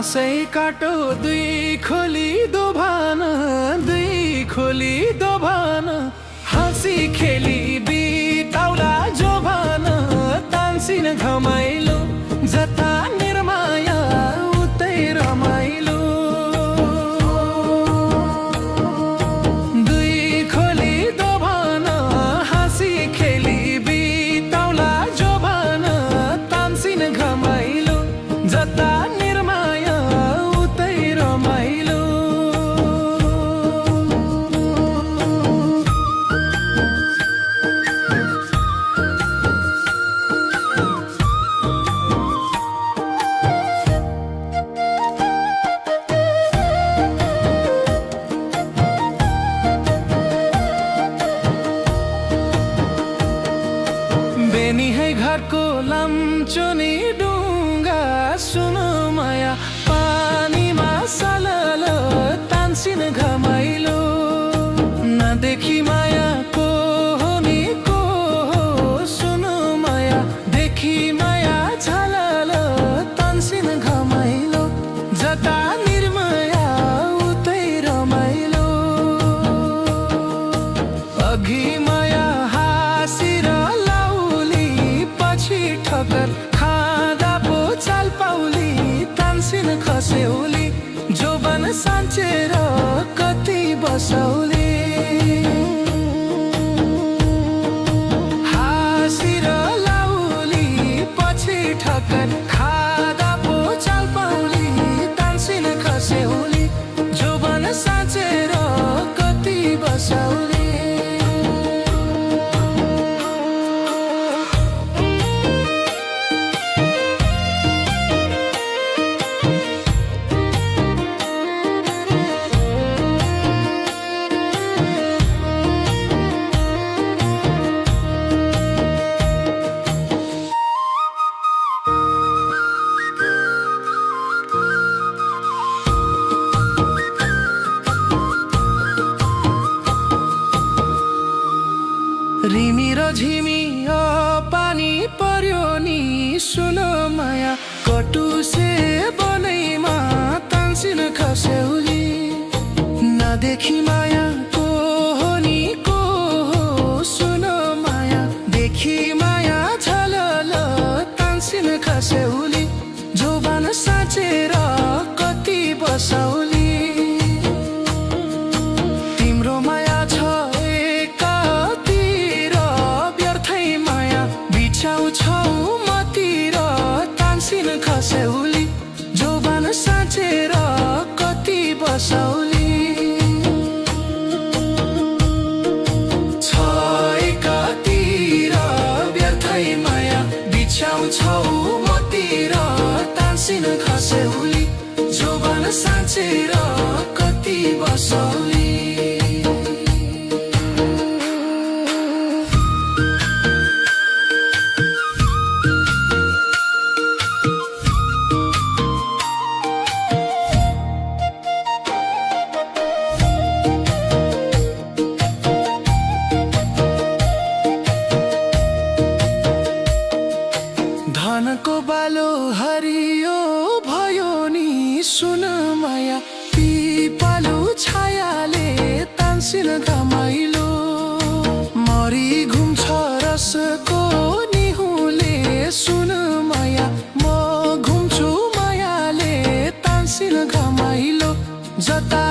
घाँसै काटो दुई खोली दोभान, दुई खोली दोभान, हाँसी खेली बिताउला जोभान। तान्सिन घमाइलो जता निर्माया उतै रमाइलो। दुई खोली दोभान, हाँसी खेली बिताउला जोभान। तान्सिन घमाइलो जता बेनी है घरको लाम्चोनी डुङ्गा, सुनो माया पानीमा सलल तान्सिन घमाइलो। नदेखि माया को हो नि को हो, सुनो माया देखि माया झलल तान्सिन घमाइलो। जता निर्माया उतै रमाइलो। अघि माया हाँसिर ठक्कर खाँदा पो चाल पाउली तान्सिन खस्यौली। जोबन साँचेर कति बसौली। हाँसिर लाउली पछि ठक्कर खाँदा पो चाल पाउली तान्सिन खस्यौली। जोबन साँचेर कति बसौली। रिमी र झिमी पानी पर्यो नि, सुनो माया कटुसे बनैमा तान्सिन खस्यौली। नदेखि माया को हो नि को हो, सुनो माया देखि माया झलल तान्सिन खस्यौली। जोबन साँचेर कति बसौली। तिम्रो माया छ छौ मतिर तान्सिन खस्यौली। जोबन साँचेर कति बसौली। छ एकातिर व्यर्थै माया बिछाउँछौ मतिर तान्सिन खस्यौली। जोबन साँचेर कति बसौली। धानको बालो हरियो भयो नि, सुन माया पिपलु छायाले तान्सिन घमाइलो। मरि घुम्छ रसको निहुले, सुन माया म घुम्छु मायाले तान्सिन घमाइलो। जता